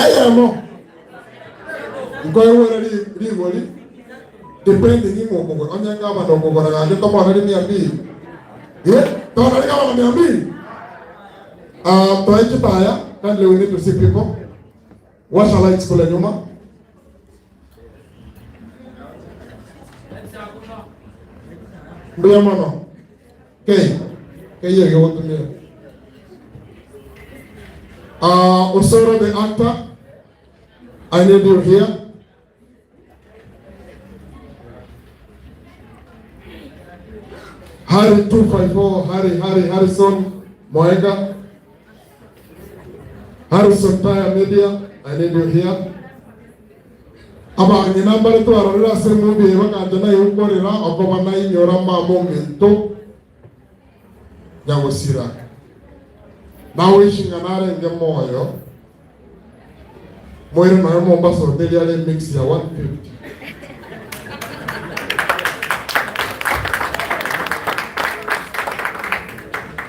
Eyemo nkoegwere rigori depending ing'o okogora onye ngabana okogora gaki tomooneri mia mbili eh tooneri gabana mia mbili Ah, toe chitaya kindly we need to see people washa lights kule nyuma mbuya mono Kei, kei ege gotumia. Uh, Osoro the actor, I need you here. Harry 254, Harry, Harry, Harrison Moega. Harrison Tire Media, I need you here. Abang'ina mbare twarorire ase emovie eye bagancha naigokwarera okoba nainyora mama ominto nyagosira. Nawish ng'a narenge moyo moire nonya Mombasa hoteli are emix ya 150.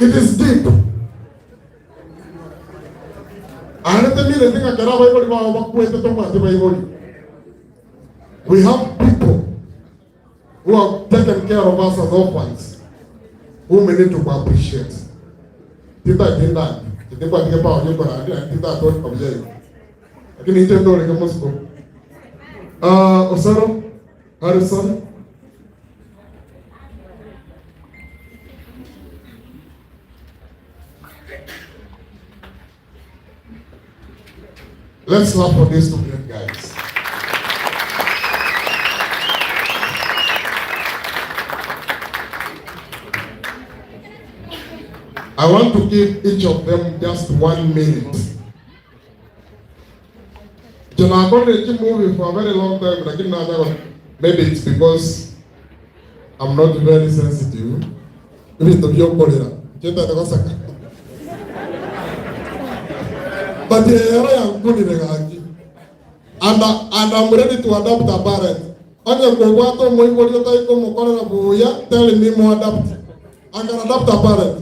It is deep. Aye temineti ng'a kera abaibori bao bakwete tobwati baibori. We have people who have taken care of us as orphans whom we need to appreciate. Titati ndani, titikwatike pao giokorandi naende titatoka buya igo. Lakini inche ntorenge mosiko. Uh, Osoro, Harrison, Let's clap for these two great guys. I want to give each of them just one minute. Tunakonde movie for a very long time, lakini nataka maybe it's because I'm not very sensitive. Ebinto biokorera nchietete goseka. But ero yankunire gaki. And, and I'm ready to adopt a parent. Onye kobwata omoibori otari komokorera buya, tell me mo adapt. I can adopt a parent.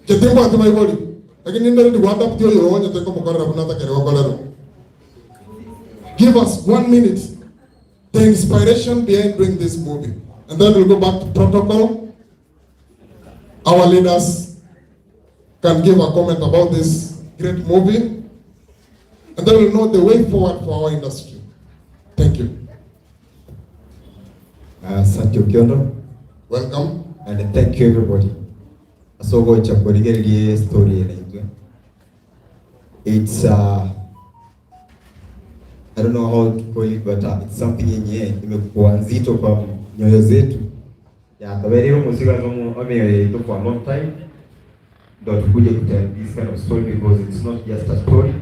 Inche timbwati baibori, lakini ninde ready go adapt oyo onye tari komokorera buna atakere gokorerwa. Give us one minute. The inspiration behind doing this movie. And then we'll go back to protocol. Our leaders can give a comment about this great movie. And then we'll know the way forward for our industry. Thank you. Asante Okiondo. Welcome. And thank you everybody. Ase ogocha korigereria story eye naintwe. It's uh, I don't know how to call it but uh, it's something yenye imekuwa nzito kwa nyoyo zetu. Yakaberire omozigo ase emioyo yaito for a long time ndo tukuje ku tell this kind of story because it's not just a story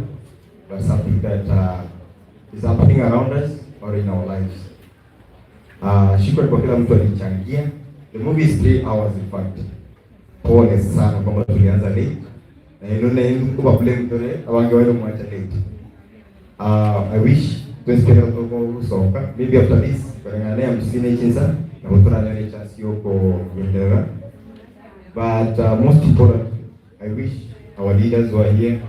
but something that uh, is happening around us or in our lives. Uh, shukrani kwa kila mtu alichangia. The movie is 3 hours in fact. Pole sana kwamba tulianza late. Na inone kuba blame tore abange wale mwacha late. Uh, I wish twesikere toko gusoka maybe after this kulingana na msine chinsa na guturanyore chance yoko yenderera but uh, most important I wish our leaders were here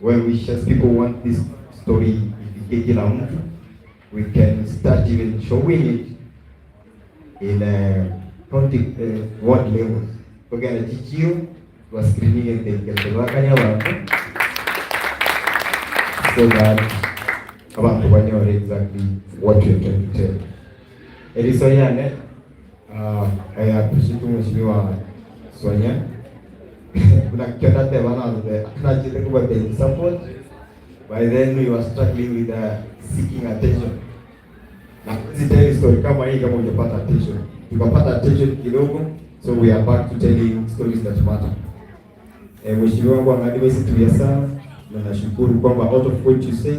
well wishers people want this story ifikie kila mtu we can start even showing it in uh, county uh, ward levels togenda chichiro twa screening entengeterwakanya abantu so that abantu banyore exactly what we are trying to tell eriso yane uh, I appreciate mheshimiwa Sonia kuna kitu ateba na nachite kubatendi support by then we were struggling with uh, seeking attention na huwezi tell story kama hii kama hujapata attention. Tukapata attention kidogo, so we are back to telling stories that matter. Eh, mheshimiwa wangu ana-advise tulia sana na nashukuru kwamba out of what you say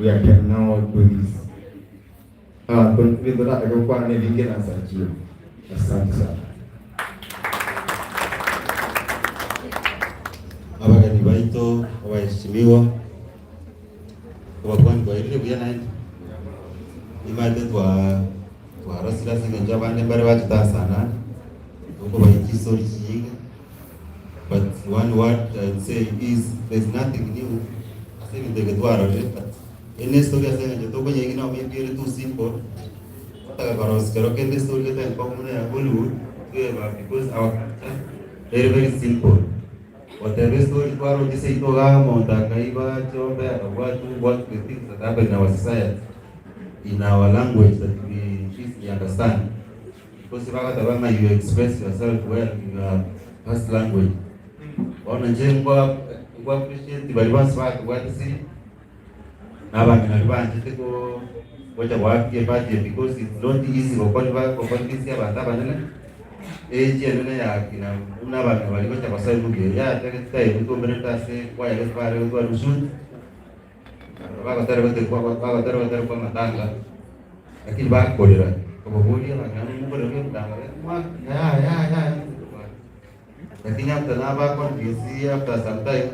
we are can now do this. Ah, ndo nataka kukwana na vingine na sajio. Asante sana. Abageni baito, abaheshimiwa, abakwani bwairire buya naende, nimanyete twa twarosire ase eng'encho abande mbare bachete ase anane, tokobaia chistori chinyinge, but one word I would say is there's nothing new. Ase ebinto ebi twarorire but eye nestory ase eng'encho tokonyeigina maybe ere too simple, gotaka korosia kero kende estory gete enkong'u buna ya Hollywood tweba because our culture ere very simple. Goteba estory twaroche seito igaa omonto akaiba chiombe akabwatwa what the things that happen in our society in our language that we easily understand because bagoteba ng'a you express yourself well in your first language. Bono inche nkwa nkwa appreciate baria bonsi batobwatisiri, na abang'ina baria banchete ko gocha goaka eparty eye because it's not easy gokoniba goconvince abanto abanene, age enene ya kina buna abang'ina baria gocha gosoa emovie eye yatagete time twaumerete ase kwaya gose bare gotwara shoot, bagotera gote bagotera gotera kwa amatanga, lakini bakorera, okoboria abang'ina mokorera mwa yaya yaya yaya. Lakini after naba convince after some time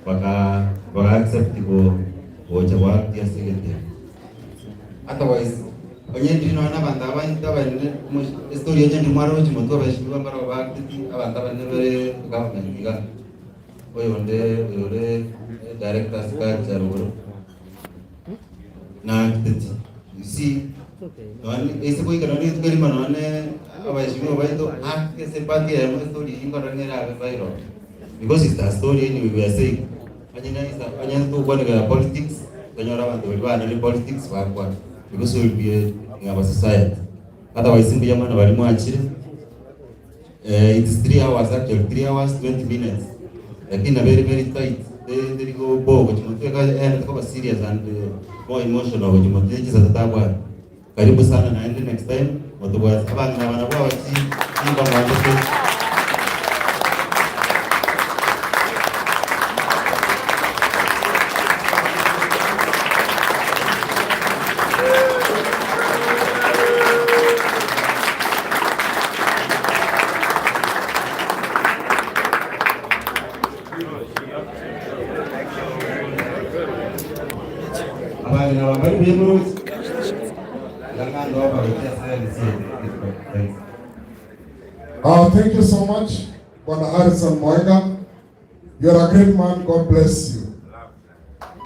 baka baka accept go gocha go act ase egete. Otherwise onye ndiri nonya na abanto aba abanene estory onye ndiri mwarochi motwe abaheshimiwa mbaro ba acteti abanto abanene bare government iga. Oyonde oyore director ase culture rogoro na acteti. You see Nonye ase goika nonye rituko erimo nonye abaheshimiwa baito ake ase epati eyemo estory eywo nkorora ng'a erabe viral because it's a story anyway we are saying onye na isa onye togokwanekera politics tonyore abanto baria baanire politics bakwana because we will be in our society. Otherwise mbuya mono baria mwachire. It's 3 hours actually, 3 hours 20 minutes lakini nabo ere very tight teri go gochia motwe egenderete koba serious and more emotional gochia motwe chisese tabwate. Karibu sana naende next time motobwate abang'ina aba nabwo aba chimba mwanchete. Abang'ina aba mbari buya moroche? Iga ng'ando abaroche ase emesi eye. Thanks. Thank you so much, Bwana Harrison Moenga. You are a great man. God bless you.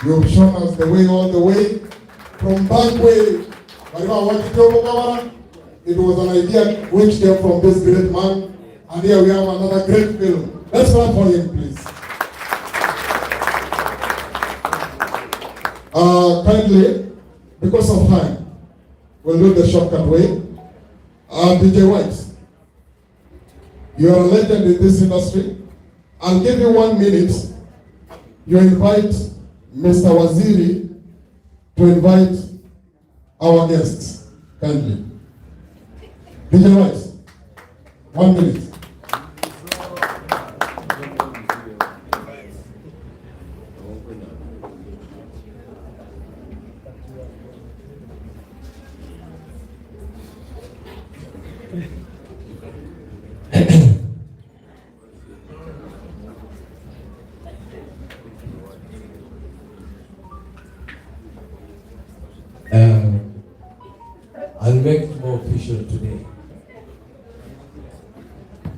You've shown us the way all the way from back way. It was an idea which came from this great man, and here we have another great film. Let's clap for him, please. Kindly, because of time, we'll do the shortcut way. DJ White, you are a legend in this industry. I'll give you 1 minute. You invite Mr. Waziri to invite our guests, kindly. DJ White, 1 minute. I'll make it more official today.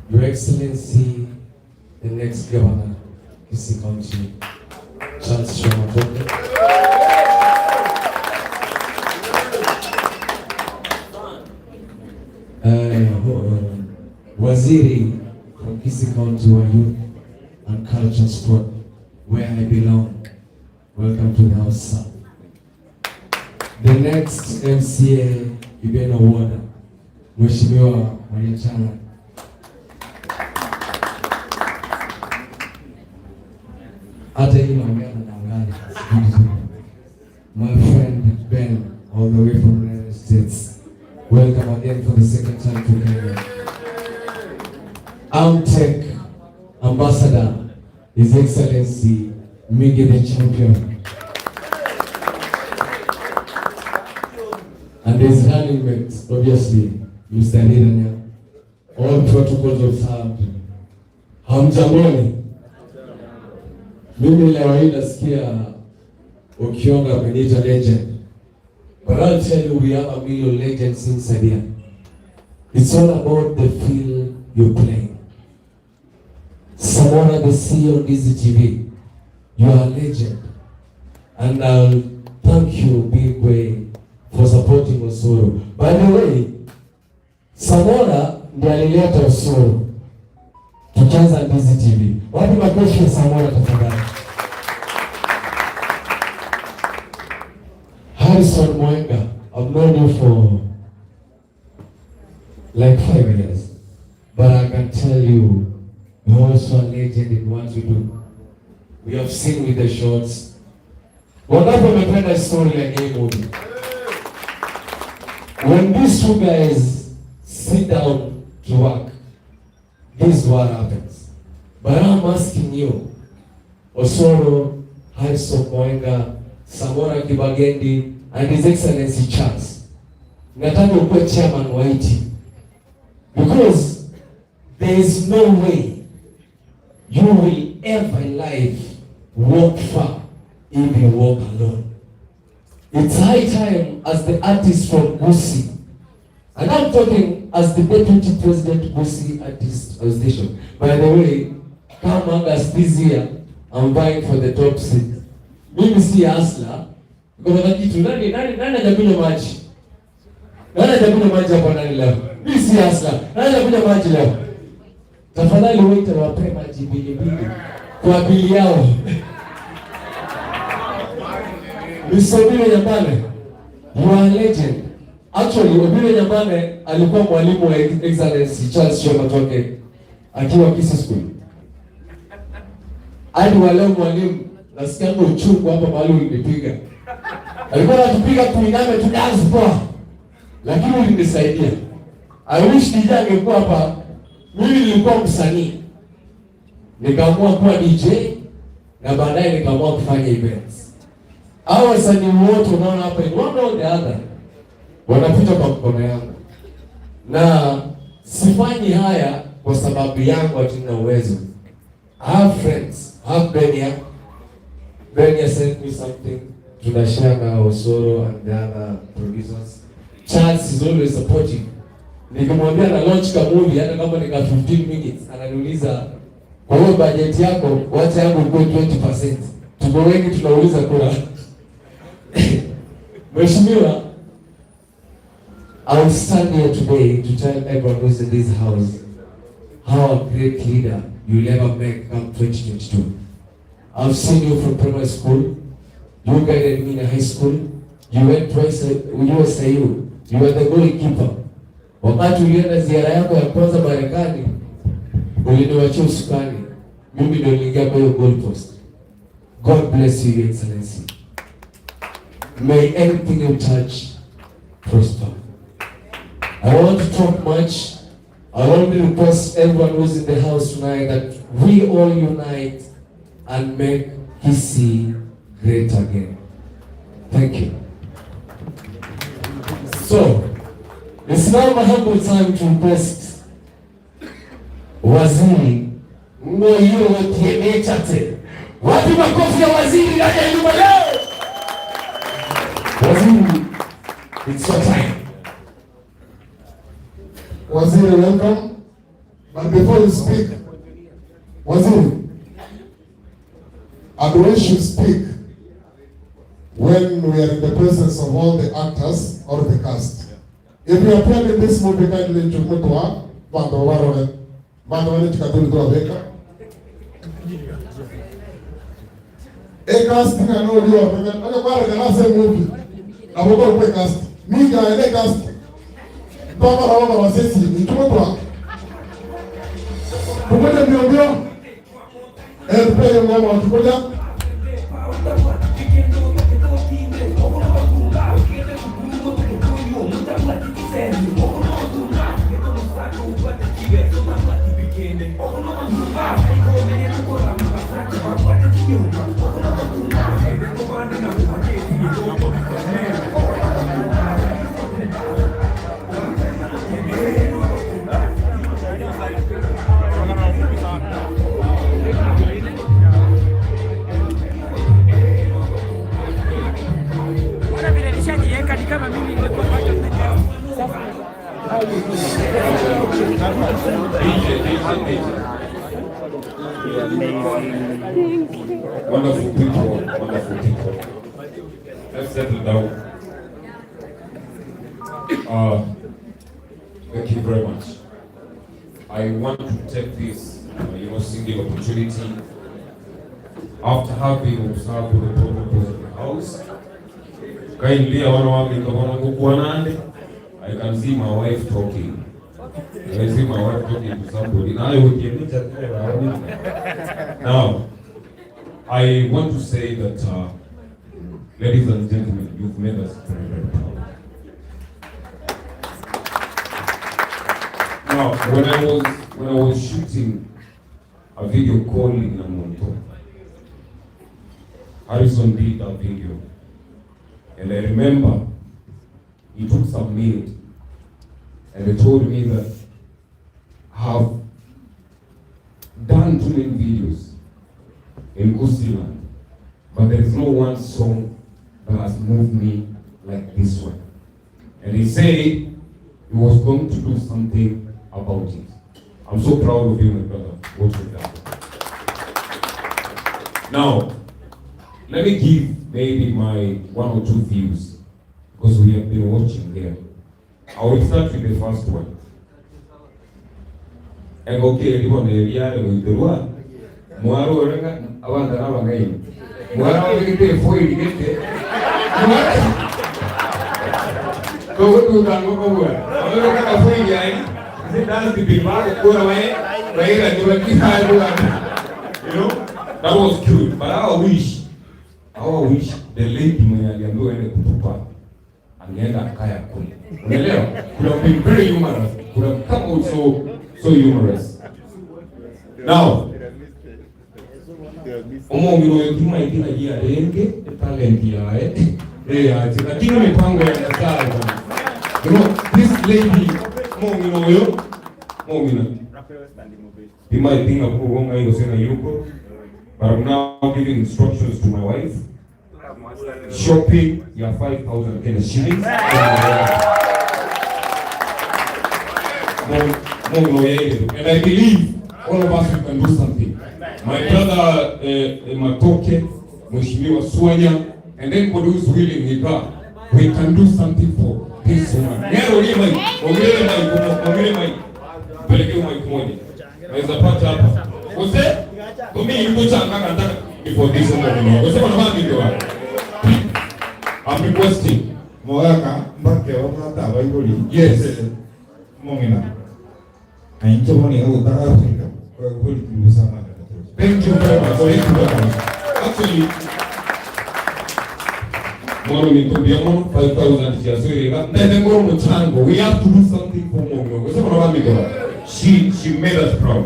Your Excellency, the next governor, Kisii County, Charles Matoke. Waziri from Kisii County wa Youth and Culture Sport, where I belong. Welcome to the house, sir. The next MCA Ibeno Ward, Mheshimiwa Mariachana. Hata hii naongea na danganya. My friend Ben, all the way from the United States. Welcome again for the second time to Kenya. Amtech Ambassador, His Excellency Miggy the Champion. And his running mate, obviously, Mr. Riranya. All protocols observed. Hamjamboni? Mimi leo hii nasikia Okionga ameniita legend. But I'll tell you we have a million legends inside here. It's all about the field you play. Samora the CEO on DCTV, you are a legend. And I'll thank you big way for supporting Osoro. By the way, Samora ndiye alileta Osoro tukianza Ndizi TV. Wapi makofi ya Samora tafadhali? Harrison Mwenga, I've known you for like 5 years, but I can tell you you're also a legend in what you do. We have seen with the shots. Wangapi wamependa story ya hii movie? When these two guys sit down to work, this is what happens. But I'm asking you, Osoro, Harrison Mwenga, Samora Kibagendi and His Excellency Charles, nataka ukuwe chairman wa hii team. Because there is no way you will ever in life walk far if you walk alone. It's high time as the artist from Gusii, and I'm talking as the deputy president Gusii Artist Association. By the way, come August this year, I'm vying for the top seat. Mimi si hustler. Kuna kitu nani nani nani hajakunywa maji? Nani hajakunywa maji hapa nani leo? Mimi si hustler. Nani hajakunywa maji leo? Tafadhali waiter wape maji mbili mbili kwa bili yao. Mr. Obiro Nyambane, you are a legend. Actually, Obiro Nyambane alikuwa mwalimu wa Excellency Charles Shoma Matoke akiwa Kisii School. Hadi wa leo mwalimu, nasikianga uchungu hapa mahali ulinipiga. Alikuwa anatupiga tuiname tu dance poa. Lakini ulinisaidia. I wish DJ angekuwa hapa. Mimi nilikuwa msanii. Nikaamua kuwa DJ na baadaye nikaamua kufanya events. Hao wasanii wote unaona hapa in one or the other wanapita kwa mkono yangu. Na sifanyi haya kwa sababu yangu ati nina uwezo. I have friends. I have Benia. Benia sent me something. Tunashare na Osoro and the other producers. Charles is always supporting. Nikimwambia na launch ka movie hata kama ni ka 15 minutes, ananiuliza kwa hiyo budget yako wacha yangu ikuwe 20%. Tuko wengi tunauliza kura. Mheshimiwa, I will stand here today to tell everyone who's in this house how a great leader you'll ever make come 2022. I've seen you from primary school. You guided me in high school. You went twice USIU. You were the goalkeeper. Wakati ulienda ziara yako ya kwanza Marekani, uliniwachia usukani. Mimi ndio niliingia kwa hiyo goal post. God bless you, Your Excellency. May everything you touch prosper. I don't want to talk much. I only request everyone who's in the house tonight that we all unite and make Kisii great again. Thank you. So, it's now my humble time to request Waziri Ngoyoo Kiemechate. Wapi makofi ya waziri ndani ya nyumba leo? Waziri, it's your time. Waziri, welcome. But before you speak, Waziri, I wish you speak when we are in the presence of all the actors or the cast. If you appeared in this movie, kindly chukua bando warore bando wale chikatuli tu abeka. E cast na no dio, ale kwa kana se movie. Aboko kwa cast. Miga ele cast. Baba baba wasesi, chukua. Tukuja mbio mbio. Eh, tupe ngoma tukuja. Mbona vile nishajiweka ni kama mimi nilikuwa part of the cast. Sasa Wonderful people, wonderful people. Let's settle down. Uh, thank you very much. I want to take this, single opportunity after having observed the protocols of the house. Kindly, I want to make I can see my wife talking. I can see my wife talking to somebody. Now, Now, I want to say that, ladies and gentlemen, you've made us very, very proud. Now, when I was shooting a video calling Namonto, Harrison did that video, and I remember he took some minute and he told me that I have done too many videos in Gusiland, but there is no one song that has moved me like this one. And he said he was going to do something about it. I'm so proud of you, my brother, what you've done. Now, let me give maybe my one or two views, because we have been watching here. I will start with the first one. Engoki eribona eriare goiterwa mwaro orenga abana n'abangaini mwaro obegete efoil gete togotutango kobua abegeka akafoil yaani ase dustbin bagokora bae bairani bakiharu. That was cute, but I wish the lady mwenye aliambiwa ende kutupa angeenda akaya kule. Unaelewa? Could have been very humorous. Could have come out so so humorous. Now, omongiro oyo kimaiti nagia renge talent yae yache lakini mipango ya Nyasaye bwana. This lady mongiro oyo mongina He think of yuko yuko, but I'm now giving instructions to my wife. Shopping ya 5,000 Kenya shillings. Mungu yeye. And I believe all of us we can do something. My brother Matoke, Mheshimiwa Swanya, and anybody who's willing, Nika, we can do something for this woman. Ngero ongea mic, ongea mic, ongea mic. Peleke mic moja. Naweza pata hapa. Ose? Mimi yuko changa nataka for this woman. Ose wana wapi ndio wapi? I'm requesting. Mogaka mbake omwata abaibori. Yes. Mong'ina ainche bono iga gotaka Afrika kwegori kirusa. Thank you very much. Thank you very much. Actually, mwana nitumbia mono 5000 ciaswiriga ndete ngoro muchango. We have to do something for Mungu. Kwa sababu na mimi she made us proud.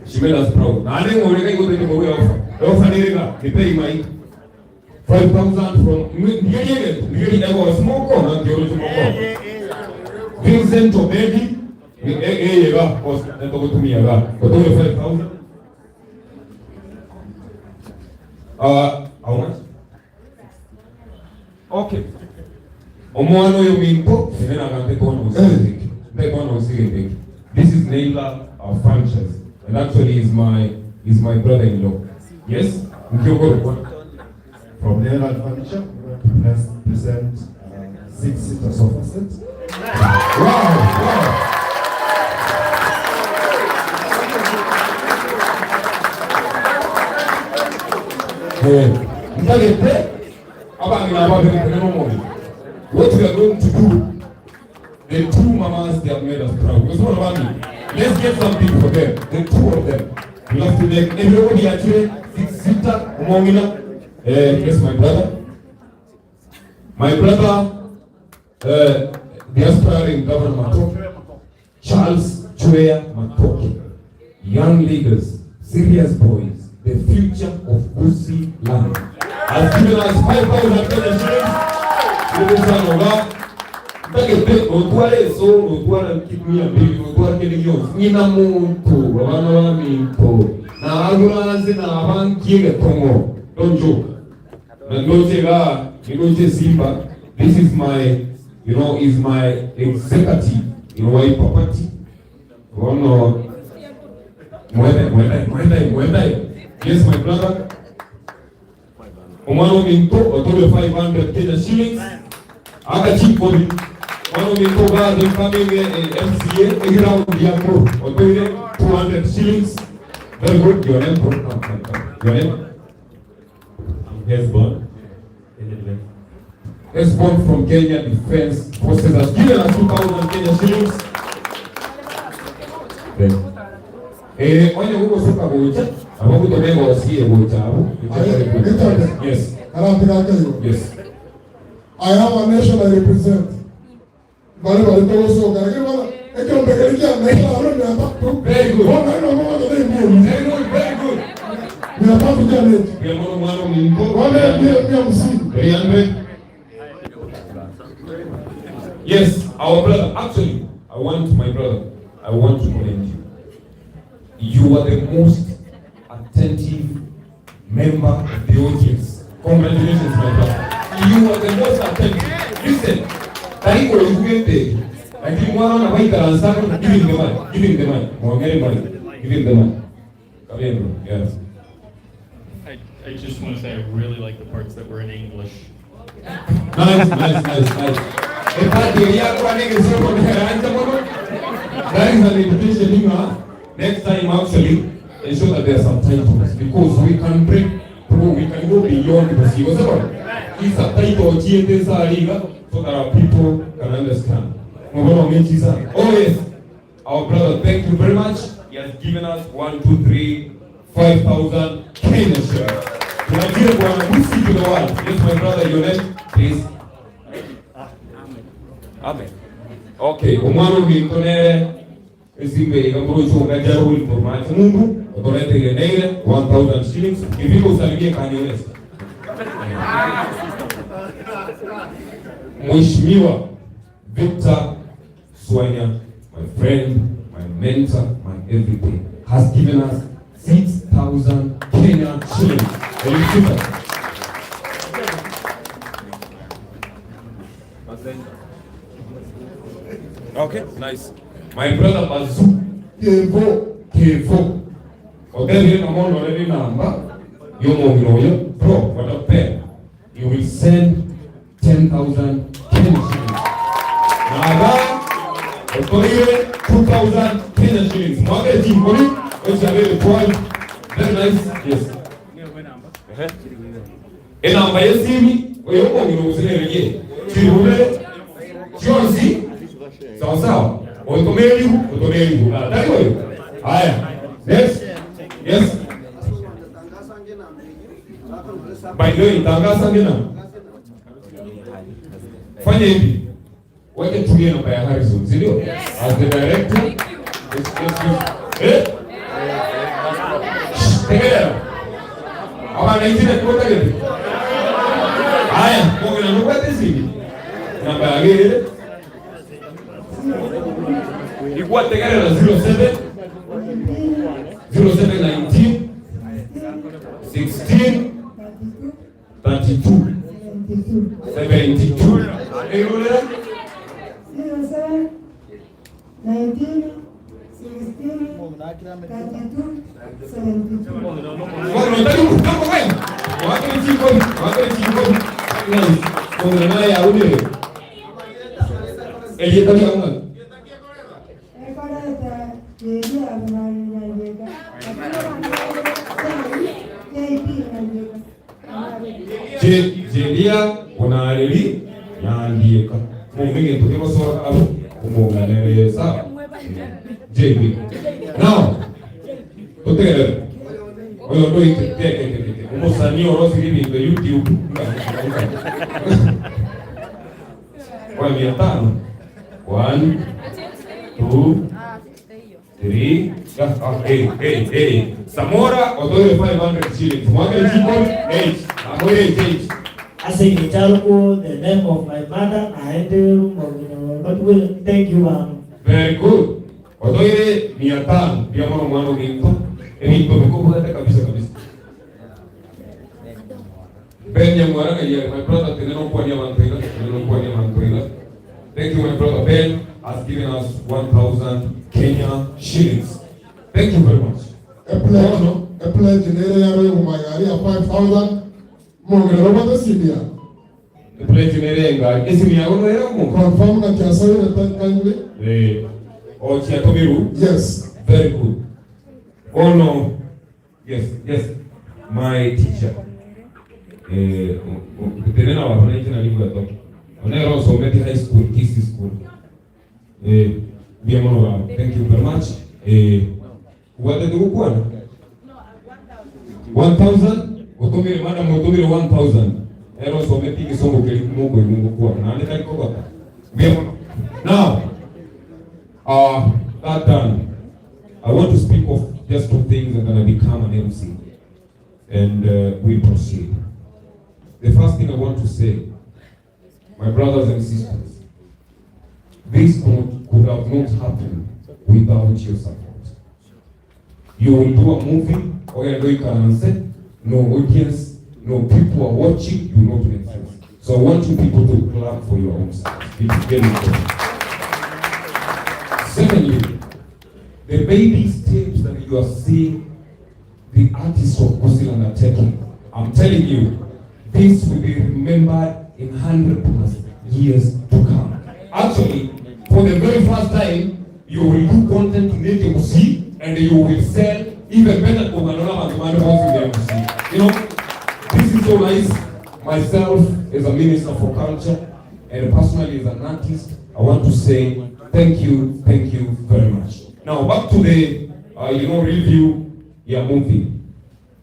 She made us proud. Na ale ngore kai gote ni mwe ofa. Ofa nirega nipe imai 5000 from ngiyege ngiyege ego smoko na ndio smoko. Vincent Obedi ni eh eh ga os ndio kutumia ga. Kutoka 5000. How much? Okay. Omwana oyo minto sinena ngante kona usigeke. Ndekona usigeke. This is Neila our franchise and actually is my brother-in-law. Yes? Mkiogoro. From Neyland Furniture, we're going to present six-seater sofa set. Wow. Eh, mtagete abangi ababe no more. What we are going to do, the two mamas, they have made us proud. Because what about me? Let's get something for them, the two of them. We have to make everybody actually six-seater, umongina. Yes, my brother. My brother, the aspiring Governor Matoke, Charles Chwea Matoke. Young leaders, serious boys, the future of Gusii land. Has given us 5,000 Kenya shillings. Kukusanoga. Ntagete otware eso otwara kitu mbili otwara kile kyose ngina muntu abana ba minto na aguranze na abankiye tongo. Don't joke. Na ndoche ga ndoche Simba. This is my you know is my executive in Wiper Party. Ono mwende mwende mwende mwende. Yes, my brother. Omwana ominto otorwe 500 Kenya shillings aka chinkobi. Omwana ominto bado incoming MCA eground ya bro otoire 200 shillings. Very good. Your name bro? Come, come, come. Your name? I'm Hesbon, Kenya Defense. Hesbon from Kenya Defense Forces has given us 2,000 Kenya shillings. Then, eh, onye gugosoka gocha, abo gutome gosie gocha abo. Richard. Yes. Karatiga akaigo. Yes. I have a nation I represent. Bari bari togosoka lakini bana ekiombekeri kia national aro mia tatu. Very good. Bona ino mama tete imuru. Very good, very good. 300 kia leti. Mia mono mwana minto. Wane mia mia hamsini. 300. Yes, our brother. Actually, I want my brother. I want to commend you. You are the most attentive member of the audience. Congratulations, my brother. You are the most attentive. Listen, tariko ikugete. Lakini mwana na baikaransa give him the money. Give him the money. Mwongere money. Give him the money. Come here, bro. Yes. I just want to say I really like the parts that were in English. Nice, nice, nice, nice. Epati yako anenge soko nheranja mono. That is an invitation you have. Next time actually ensure that there are subtitles because we can break through, we can go beyond the sea. What's that? Hii subtitle chiete saliga so that our people can understand. Mwabono mechisa. Oh yes. Our brother, thank you very much. He has given us 1, 2, 3, 5,000 Kenya shillings. Tunajua bwana Musi to the world. Yes, my brother, your name, please. Amen. Okay, omwana ominto nere esimbe iga morocho jarul formacho mundu otoreteire neire 1000 shillings ifika usalimie Kanye West. Mheshimiwa Victor Swanya, my friend, my mentor, my everything, has given us 6,000 Kenya shillings. Elimfika. Okay, nice. My brother Bazu Kevo. Kevo. Oteri na mono already namba. Yomo oyo bro, what a pair. You will send 10,000 Kenya shillings. Naba otoire 2,000 Kenya shillings. Mwage jimboni, ocha 12. Very nice. Yes. Enamba yesimi oyo kongera usinereye. Chirube chionsi sawa sawa. Otomeliu, otomeliu. Tari oyo. Haya. Next. Yes. By the way, tangaza ngena. Fanya hivi. Wacha tumie namba ya Harrison, si ndio? As the director. Yes, yes, yes. Eh? Tegelera. Aba naitine kuota gete. Haya, kongera nukwate sibi. Namba ya gere. Igual tegelera 07 0719 16 32 72. Erulera 07 19 16 32 72. Bueno, tari kama kai. Wakati chiko, wakati chiko. Nice. Kwa naye aule. Eliye tari anga. Ekoreta JD Abunani Nyandeka. JP Nyandeka. Je, Jelia onareli yandieka. Muminge tukiko sora abo umuganere sawa. JB. Now, tutegerere. Oyo ndo ite teke teke teke. Umusanii orosi ibintu YouTube. Kwa 500. 1 2 3 ah, hey, hey, hey. Samora otoe 500 shillings. Mwake jiko 8. Amoye 8. Asingitaluku, the name of my mother, aende but will thank you ma'am. Very good. Otoire 500 pia mwana mwana minto. Ebinto bikubwate kabisa kabisa. Ben Nyamwara ya my brother teneno kwa ni mantoila, teneno kwa ni mantoila. Thank you my brother Ben has given us 1000 Kenya shillings. Thank you very much. A pledge, a pledge nere ya royo magari ya 5000. Omong'ina nobwate esimi yao? Epledge nere enga esimi yago nere omo. Confirm ng'a chiasoire kindly. Eh, oh chiatomiru? Yes. Very good. Bono yes, yes. My teacher. Eh, tenena wabona ichina libweto. Onero osometi high school, Kisii school. Eh, mbuya mono baba. Thank you very much. Eh, Gwatete gokwana? 1000 otomire madam otomire 1000 ere osometi egesongo keria mokoigwa ngokwana naende tari kogota. Mbuya mono. Now, that done, I want to speak of just two things and then I become an MC and we proceed. The first thing I want to say, my brothers and sisters, this could have not happened without your support. You will do a movie, ogende oikaranse, no audience, no people are watching, you will not make sense. So I want you people to clap for your own selves. It's very important. Secondly, the baby steps that you are seeing the artists of Gusiland are taking, I'm telling you, this will be remembered in 100 plus years to come. Actually, for the very first time, you will do content to make Gusii and you will sell even better kung'anola bantu bande bonsi be Gusii. You know, this is so nice. Myself as a minister for culture and personally as an artist, I want to say thank you, thank you very much. Now back to the you know, review ya movie.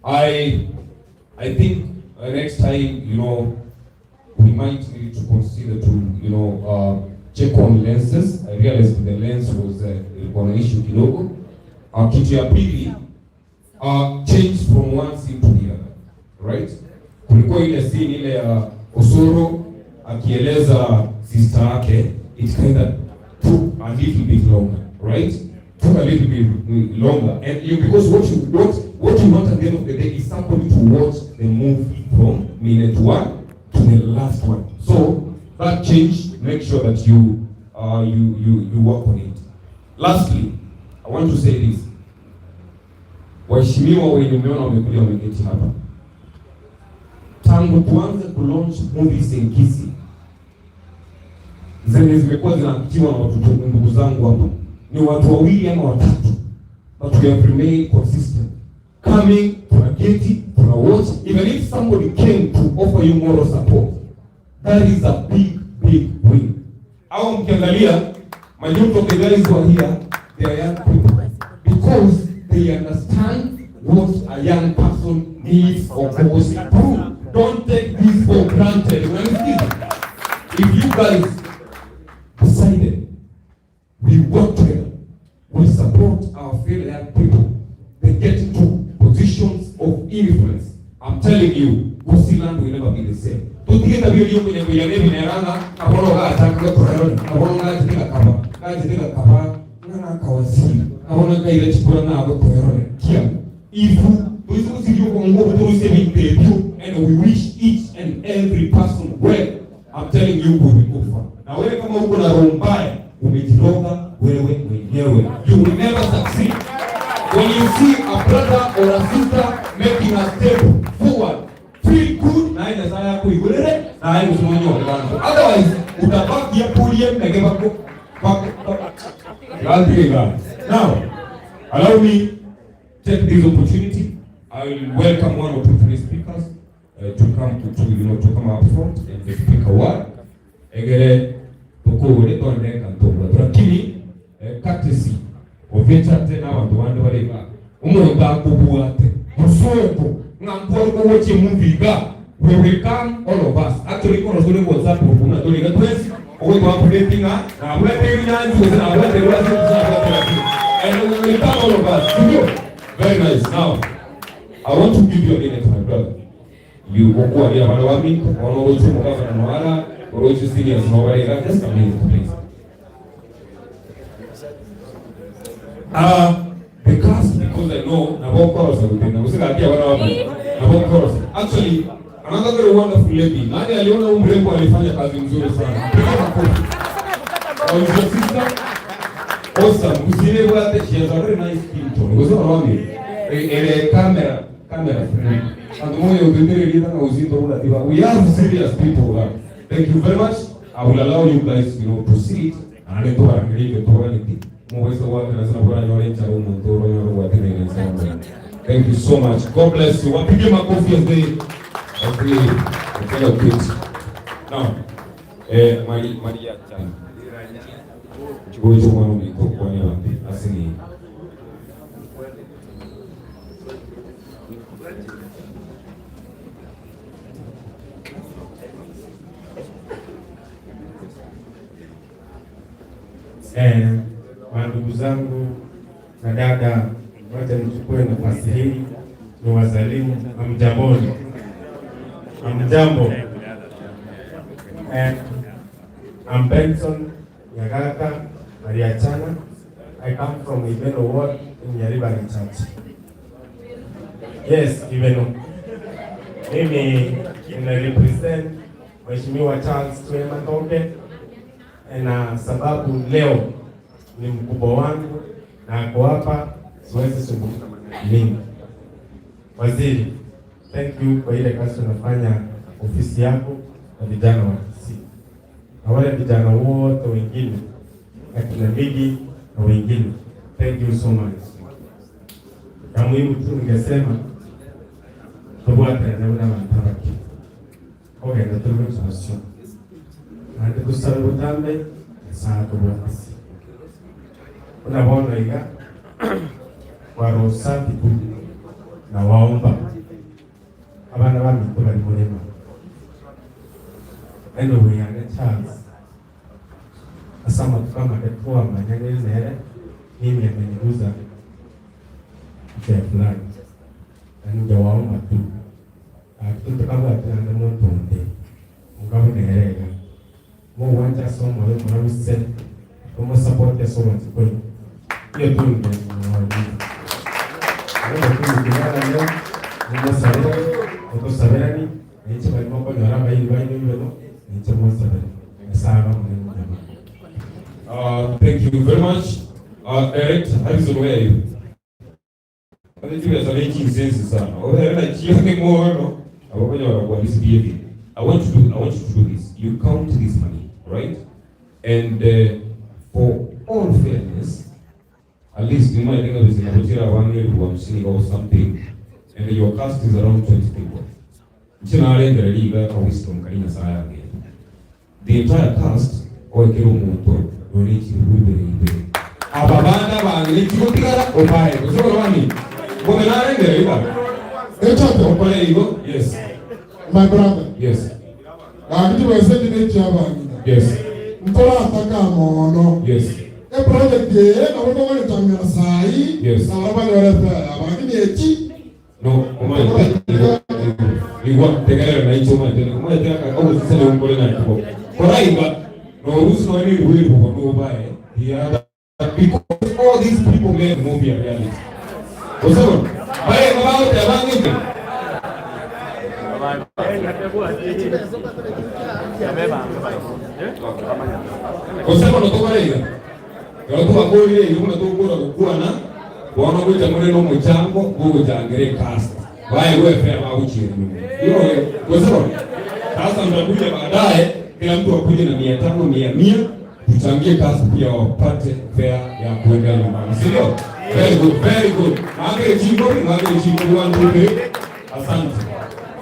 I think next time, you know, we might need to consider to, you know, check on lenses. I realized the lens was ilikuwa na issue kidogo. Kitu ya pili, change from one scene to the other, right? Kulikuwa ile scene ile ya Osoro akieleza sister yake, it kind of took a little bit longer, right? Took a little bit longer, and you, because what you want at the end of the day is somebody to watch the movie from minute one to the last one. So that change, make sure that you work on it. Lastly, I want to say this. Waheshimiwa wenye umeona wamekuja wameketi hapa, tangu tuanze kulaunch movies in Kisii zenye zimekuwa zinaactiwa na watoto ndugu zangu hapa ni watu wawili ama watatu, but we have remained consistent coming, tunaketi tuna watch. Even if somebody came to offer you moral support, that is a big big win. Au mkiangalia majority of the guys who are here, they are young people because they understand what a young person needs or goes through. Don't take this for granted. Unanisikiza? If you guys decided we work together, we support our fellow young people, they get into positions of influence. I'm telling you, Gusiland will never be the same. Tutige tabia hiyo kwenye kuyane bineranga kabono ga ataka korero kabono ga tiga kaba ga tiga kaba ngana kawaziri kabono ga ile chikura na go korero kia ifu tuizo kusirio kwa ngo turuse interview and we wish each and every person well. I'm telling you we will go far. Na wewe kama uko na roho mbaya umejiroga wewe mwenyewe. You will never succeed. When you see a brother or a sister making a step forward, feel good na ina saya yako igurere na ayi usimonyo bantu. Otherwise utabaki hapo uliye mege bako bako. Now, allow me take this opportunity. I will welcome one or two, three speakers to come to you know to come up front and speak a word. Egere tukure tonde kantomba. Lakini courtesy ovecha tena abantu bandi bareba umuntu akubwate musongo ngampo ariko woche movie ga we will come all of us actually kono sore WhatsApp group na tori ga twesi owe kwa updating na abulete nyanzi na abulete wazi and we will come all of us. Very nice. Now I want to give you a minute, my brother. You go here bana wami ono rocho mugavana nwara rocho seniors no barega just a minute please. The cast, because I know Nabokorosa with Usikatia wana wapi Nabokorosa. Actually, another very wonderful lady. Nani aliona huyu mrembo alifanya kazi nzuri sana? Piga makofi. Oh, is your sister? Awesome. Usile bwate, she has a very nice skin tone. Usio wapi? Ele camera, camera friend. Anto moyo otoitere erieta ng'a gusii ntobwati ba we have serious people iga. Thank you very much. I will allow you guys you know to sit naende ntobarangerie ekero toganeti omobaisa goakera ase nabo oranyore enchara omonto ore onyore ogwateneine inse y'omorembe. Thank you so much. God bless you. Wapige makofi as they as they relocate. Now, eh, Mari, Maria Chan. Chigocha omwana ominto okwane abanto ase ng'encho. Eh, mandugu zangu na dada, wacha nichukue nafasi hii ni wasalimu. Hamjamboni? Hamjambo? Eh, I'm Benson Nyagaka Mariachana. I come from Ibeno Ward in Nyaribari Church. Yes, Ibeno. Mimi nina represent Mheshimiwa Charles Twema Matoke na sababu leo ni mkubwa wangu na ako hapa, siwezi zungumza maneno mingi. Waziri, thank you kwa ile kazi unafanya ofisi yako na vijana wa Kisii na wale vijana wote wengine akina Migi na wengine, thank you so much. Ya muhimu tu ningesema tobwaterane buna abanto abake ogenda tore gochia naende tosabe botambe Nyasaye atobwatisi buna bono iga kwa roho safi tu na waomba abana baminto bari morema enobo yane Charles ase amatuko amake twamanyanire nere mimi ameniguza njia fulani na ningewaomba tu gaki tokabwati naende monto onde onga buna ere iga mogwancha ase omoyo omorabu se tomosapote ase obwanchi kwaino iyo tu ningewaomba Nimosabere, otosaberani, na inche baria mokonyora abairi baino ibeno, na inche monsabere. Nyasae abe amo nainwe mwanyabanto. Thank you very much. Director Harrison, where are you? Ase chibesa ne chinsensi sana. Obere nachio ning'o abo okonyora kwa misbehaving. I want you to I want you to do this. You count this money, right? And for all fairness, at least nimanyete ng'a bese nabo chire abang'e elifu hamsini or something and your cast is around 20 people. Inche narengereria iga aka wisdom karia Nyasaye angete. The entire cast oe kera omonto nonya ne chilifu ibere ibere. Aba bande abang'ina echigotigara obae gose barwani. Bobe narengereria iga. Echato. Okore igo yes. My brother. Yes. Gaki chibesa echi nechiabang'ina. Yes. Ntorataka mono. Yes. Eproject eye nabo togoyechangera sai Yes. na baria banyore efare yabo lakini echi No, omanyete igwa tegerera na inche omanyete omanyete aka ogosesenia onkore na ntugo koraiga norusi nonya ne ribuya ribugo nobae the other because all these people made the movie a reality gose bono baye bagoteba ng'a inche Gose bono tokore iga, ekero twakorire iga buna togokora gokwana, bono gocha more nomochango bwogochangera ecast, baegwe efare bagochiera nyuma. Igo gose bono sasa mtakuja baadaye, kila mtu akuje na mia tano mia mia, tuchangie cast pia wapate fare ya kuenda nyumbani, si ndio? Very good, very good. Mwakere chingobi, mwakere chingobi, one, two, three. Asante.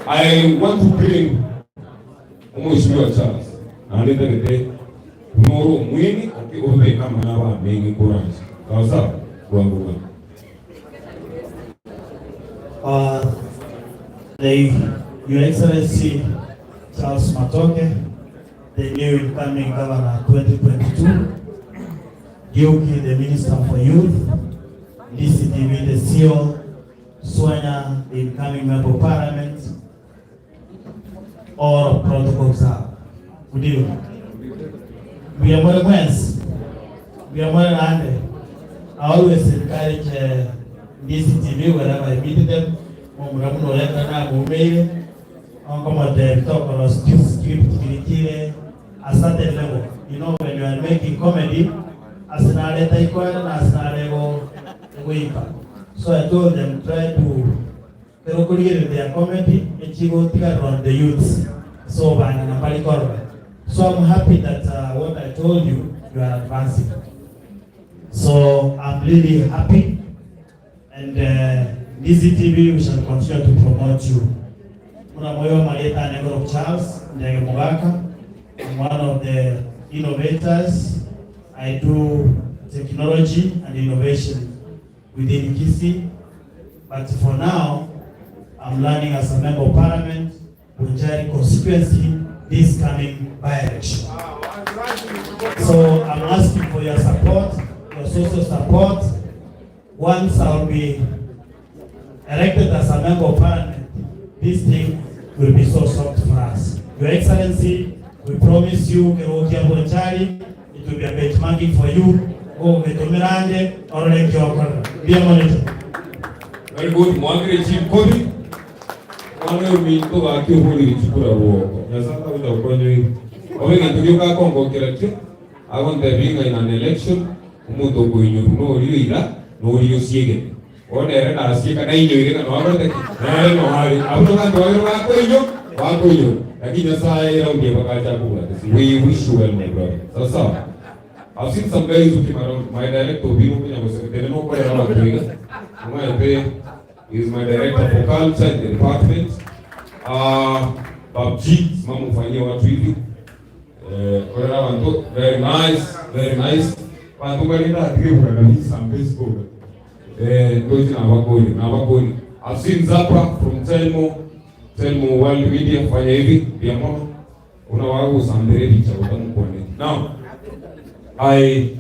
I want to bring Omweshimiwa Charles, naende ntagete buna ore omweng'e oke obeke amang'ana abe ameng'e koranche. Sawa sawa? Bwango bwango. The Your Excellency Charles Matoke, the new incoming governor 2022, Gilki, the Minister for Youth, DCTV, the CEO, Swanya, the incoming Member of Parliament, all protocol observed. Good evening. Mbuya more mwensi, mbuya more naende. I always encourage DCTV wherever I meet them, momura buna oyo ekero namoumeire, nkomotebia tokora script kiri kire a certain level. You know when you are making comedy, ase nareta ikoera na ase nare goika. So I told them try to. Ekero okorigereria their comedy echigotigarera on the youths so bang'ina mbari korora so I'm happy that what I told you you are advancing so I'm really happy and Ndizi TV we shall continue to promote you. Buna moyo amarieta ane korokwa Charles Ndege Mogaka I'm one of the innovators I do technology and innovation within Kisii but for now I'm running as a member of parliament Bonchari constituency this coming by-election. So I'm asking for your support, your social support. Once I'll be elected as a member of parliament, this thing will be so soft for us. Your Excellency, we promise you, Kerokia Bonchari, it will be a benchmarking for you. Gogogetomera ande, orore nki okorera. Mbuya mono inche. Very good, mwakire chinkobi. Mwana ominto gaki oborire chikura rwoko. Nyasae tagocha gokonyoire. Obe egento gioka akongokera kio, agontebia ng'a in an election, omonto okoinyorwa noria oira, noria osiegete. Bono ere nasieka nainyoire ng'a noakorete ki? Nere noare. Abwo nabanto babere bakoinyo, bakoinyora. Lakini Nyasae eraundi eye bagacha akobwate ase. We wish you well my brother. Sawa sawa. I've seen some guys who came around, my director Obino Omunya gose tenena okorera abanto iga. Omanyete he is my director for culture in the department. Ah, Babji, simama ufanyie watu hivi. Eh, korera abanto very nice, very nice. Banto barenda atige bwana some baseball. Eh, ndochi nabakori, nabakori. I've seen Zappa from Telmo, Telmo World Media fanya hivi, bia mono. Una wagusambera ebicha otamukwaneti. Now, I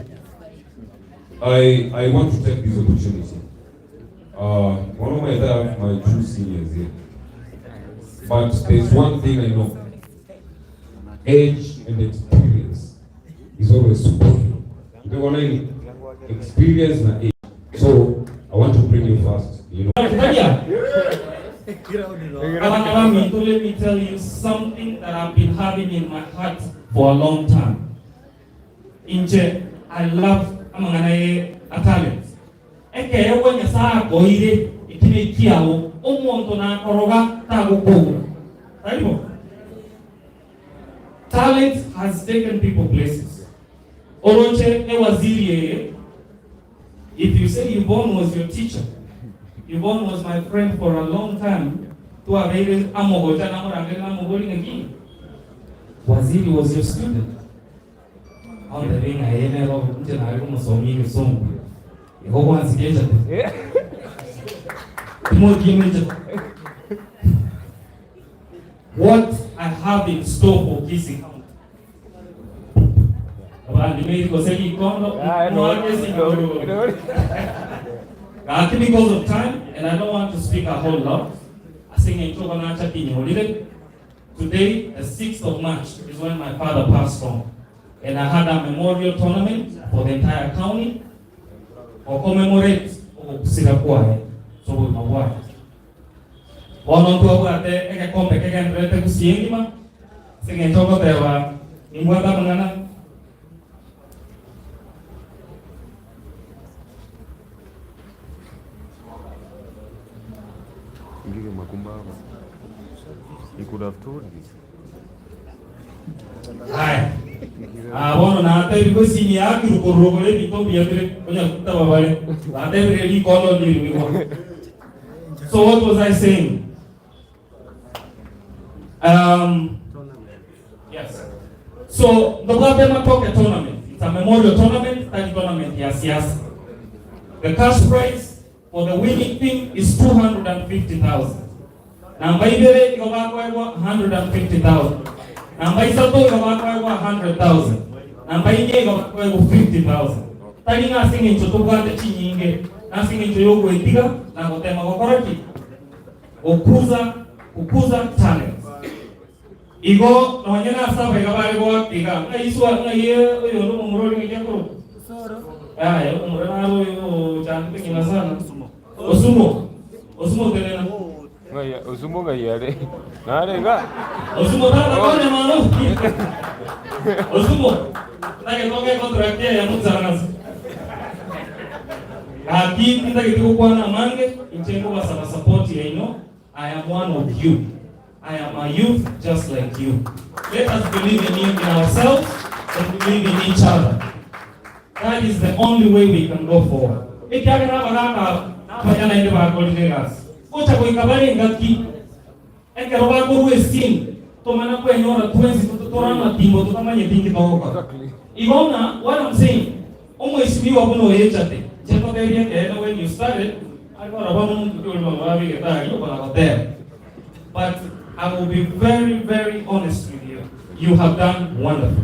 I I want to take this opportunity. One of my dad, my two seniors here. But there's one thing I know. Age and experience is always superior. You know what I mean? Experience na age. So I want to bring you first. You know. Abana baminto, let me tell you something that I've been having in my heart for a long time. Inche I love amang'ana ye a talent. Ekeegwa Nyasae akoeire eki nekiao, omonto nakoroga tagokoura. Tari bo? Talent has taken people places. Oroche ewaziri eye, if you say Yvonne was your teacher, Yvonne was my friend for a long time, twabeire amo gocha namorangeria namoboria ng'aki Waziri was your student. Ontebie ng'a ee nero inche nare komosomia egesongo. Igo gwansiria enchate. Timotiema enchate. What I have in store for Kisii County. Abandi maybe gose rikondo mwake singoro. Gaki because of time and I don't want to speak a whole lot. Ase eng'encho igo nacha kinyorire. Today, the 6th of March, is when my father passed on. And I had a memorial tournament for the entire county go commemorate ogosira kwaye ase obogima bwaye. Bono ntwabwate egekombe kegendererete gusii engima ase eng'encho ogoteba nimbwate amang'ana. Ngige makumba He could have told me. Haya. Ah, bono natebigwe esini yakirwe korwa rogoro ebinto mbuya bire onya gotaba bare batebire rikondo ndirigwa. So what was I saying? Yes. So ntobwate Matoke tournament. It's a memorial tournament, tari tournament ya siasa. The cash prize for the winning team is 250,000. Namba ibere igo bakoegwa 150,000. Namba isato igo bakoegwa 100,000. Namba inye igo bakoegwa 50,000. Tari ng'a ase eng'encho tobwate chinyinge, nase eng'encho y'ogoetiga na gotema gokora ki? Gokuza gokuza talents. Igo nonye nase abaiga bare goaka iga, ng'ai iswa ng'ai oyo onde omomura oria ng'aki akorokwa? Yaya omomura naro oyo ochandete ng'ina sana. Osumo, Osumo tenena. Ng'ai Osumo ng'ai are? Nare iga? Osumo tata konya mano. Osumo, ntagete oke contract eyemo nsaranse. Gaki tintageti gokwana amange, inche nkobasaba support yaino. I am one of you. I am a youth just like you. Let us believe in, in ourselves and believe in each other. That is the only way we can go forward. Ekiagera abagaka aba nabaya naende bakorire egasi. Gocha goika bare engaki ekero bakorwa esini tomana kwenyora twensi tore amatimbo totamanyeti inki togokora. Igo ng'a what I'm saying, omweshimiwa buna oyo echate, inche nkotebi ekeene when you started, are korora bono omonto ki oria bono babegete aria okona goteba. But I will be very very honest with you, you have done wonderful.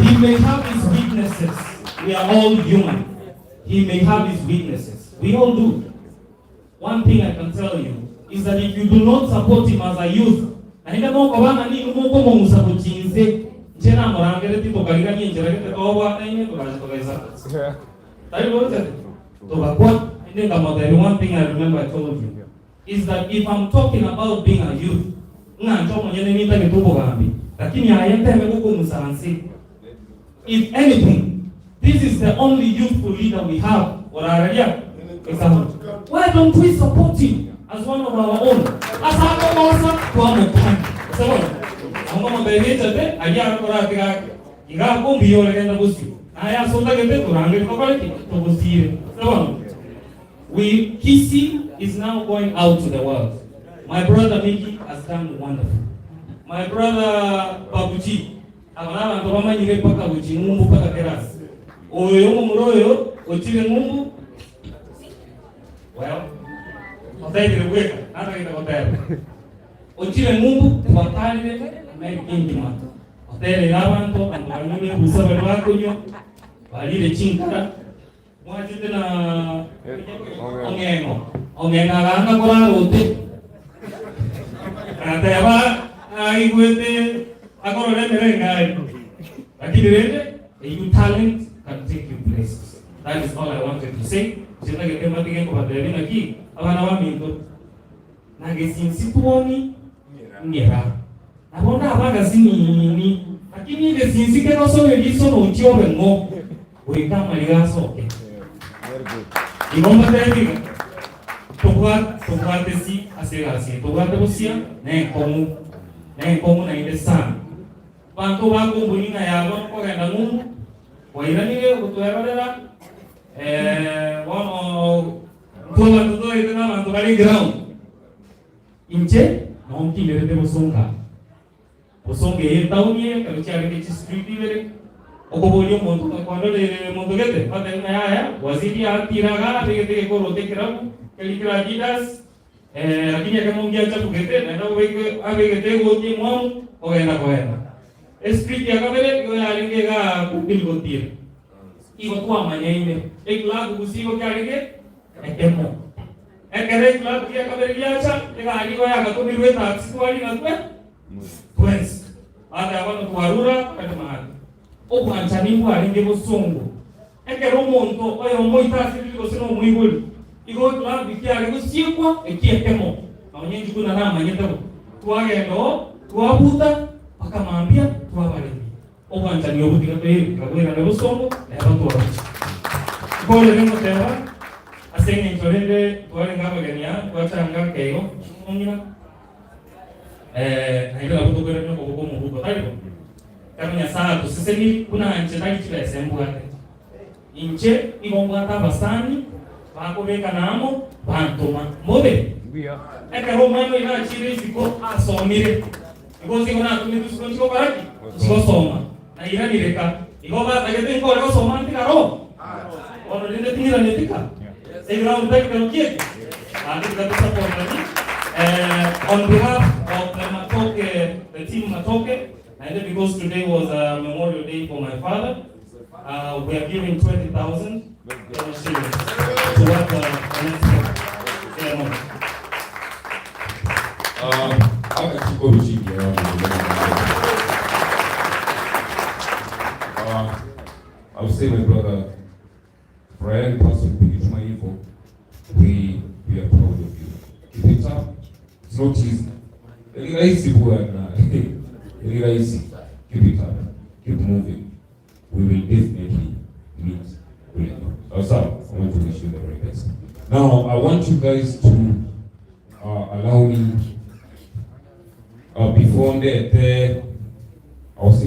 He may have his weaknesses, we are all human. He may have his weaknesses, we all do. One thing I can tell you is that if you do not support him as a youth, naende mokoba ng'a nigo mokomong'usa gochia inse, inche namorangeretie tokarigania enchera gete tobwataine togacha togaisa. Tari roche? Togakwa, naende nkamotebia one thing I remember I told you is that if I'm talking about being a youth, ng'a inche omonyene nintagete obogambi, lakini aye nteme gokong'usa nse. If anything, this is the only youthful leader we have orareria Esahu. Why don't we support him as one of our own? Ase akogosa twamokania. Ase bono, nabo nkomotebia echate aria arakore ake gake. Iga akwo mbuya ore genda bosio. Naye ase otagete torangerie tokore ki? Togosiire. Ase bono, we Kisii is now going out to the world. My brother Mickey has done wonderful. My brother Babuji Aba nabanto bamanyire mpaka gochia ng'umbu mpaka kerasi. Oyo omomura oyo ochire ng'umbu, well, otebire bweka, natagete goteba. Ochire ng'umbu twatarire America engima. Otereire abanto, abanto banyure ebusa baria bakonywa, barire chinkara, mwachete na ong'eng'o. Ong'eng'o agaanga korara ote. Agateba aigwete akorora emerengari. Lakini rende eyio talent can take you places. That is all I wanted to say. Inche ntagete mbatige nkobatebia naki abana baminto nagesinsi twoni ng'ira. Nabo ndabagasi nini lakini egesinsi kegosoe riso nochie obe ng'o Goika amariga asoke. Igo mbatebi iga, tobwate si ase egasi eye, tobwate bosia na enkong'u, na enkong'u naende sana. Abanto bakombuni ng'a yabo nkogenda ng'umbu, kwairanire gotwerorera, bono intwe abanto toete na abanto bare ground. Inche noo nkinerete bosonga. Gose eye etaoni eye ekero chiarenge chistreet ibere, okoboria omonto ng'a kwandoreire monto gete, batebe ng'a yaya, waziri atire igaa abegete egekoroto ekerabu kerikire Adidas, lakini ekemo ngiachafugete naende obeke abegete egoti emwamu ogenda koenda. Estreet ya kabere igo yarenge igaa Kupil gotira. Igo twamanyaine, eklabu gose igo kiarenge ekemo. Ekero eklabu gia kabere giacha, egari igo yagatomirwe etaxi twarina twe twensi. Bateba bono twarure togende mahali. Obwanchani mbwarenge bosongo. Ekero omonto oyomo oito asirire gose nomoibori, igo eklabu kiare gosiekwa eki ekemo. Nonya inche buna namanyete bo. Twagenda oo, twabuta, mpaka mambia twabaremia. Obwanchani obo tiga toirane bosongo, neba twabucha. Nkorere ngoteba, ase engencho rende twarenge abageni aa, twachanga akeigo, omong'ina, naende nabo tokoirania okoboko omobuko, tari bo? Ekero Nyasae atosesenirie, buna inche tari chibesa embwate. Inche nigo mbwate abasani bakobekana amo, bantoma. Mbobe? Ekero omwana oino achiire isiko asomire, igo inche igo natometwe isiko nchie gokora ki? Nchie gosoma. Nairanire ka. Igo batagete nkore gosoma ntigare oo? Bono rende ting'iraneti ka? Eground tari kero kieke? Naende tiga tosapotani. On behalf of the Matoke, the team Matoke, naende because today was a memorial day for my father, we are giving 20,000 Kenya shillings toward the next ceremony. Agachiko ruchiki I would say, my brother, for a young person kujituma hivyo, we are proud of you. Keep it up. It's not easy. Ni rahisi bwana. Ni rahisi. Keep it up. Keep moving. We will definitely meet Ulema. Sawa sawa. I want to wish you the very best. Now, I want you guys to Allow me before ndete our senior.